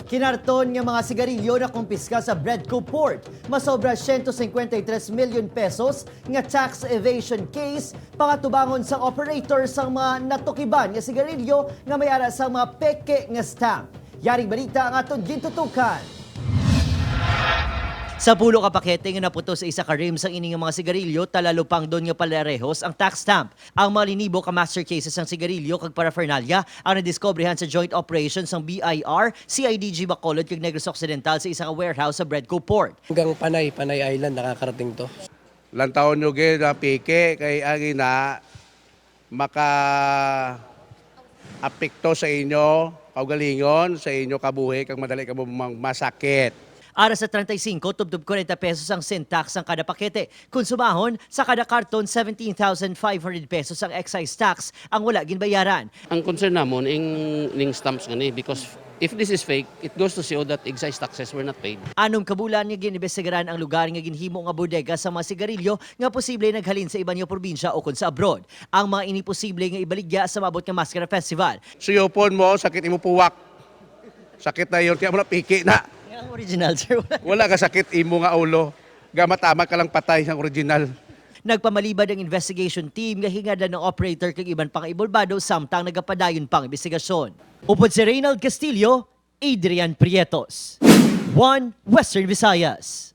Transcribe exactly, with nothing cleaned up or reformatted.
Kinarton nga mga sigarilyo na kumpiska sa Bredco Port, masobra siyento cincuenta y tres milyon pesos nga tax evasion case pangatubangon sa operator sang mga natukiban nga sigarilyo nga may ara sang mga peke nga stamp. Yaring balita ang aton gintutukan. Sa pulo ka pakete nga naputo sa isa ka rim sang ini nga mga sigarilyo, talalupangdon nga palarehos ang tax stamp. Ang mga linibo ka master cases sang sigarilyo kag paraphernalia ang nadiskubrihan sa joint operation sang B I R, C I D G Bacolod kag Negros Occidental sa isa ka warehouse sa Bredco Port. Hanggang Panay, Panay Island nakakarating to. Lantawon nyo gid ang peke kay ang ina maka apekto sa inyo kaugalingon, sa inyo kabuhi kag madali kamo mang masakit. Ara sa treinta y cinco tubtob kwarenta pesos ang sin tax sang kada pakete. Kung sumahon, sa kada karton, seventeen thousand five hundred pesos ang excise tax ang wala ginbayaran. Ang concern namon ing ning stamps nga ni, because if this is fake, it goes to show that excise taxes were not paid. Anom ka bulan nga ginimbestigaran ang lugar nga ginhimo nga bodega sa mga sigarilyo nga posible naghalin sa iban nga probinsya ukon sa abroad. Ang mga ini posible nga ibaligya sa maabot nga Maskara Festival. Suyopon mo, sakit imo puwak. Sakit na yun, kaya mo na piki na. Ang original, sir. Wala ka sakit imo nga ulo. Gamatama ka lang patay sang original. Nagpamalibad ang investigation team nga hingadlan ang operator kag iban pang inbolbado samtang nagapadayon pang investigasyon. Upod si Reynald Castillo, Adrian Prietos, One Western Visayas.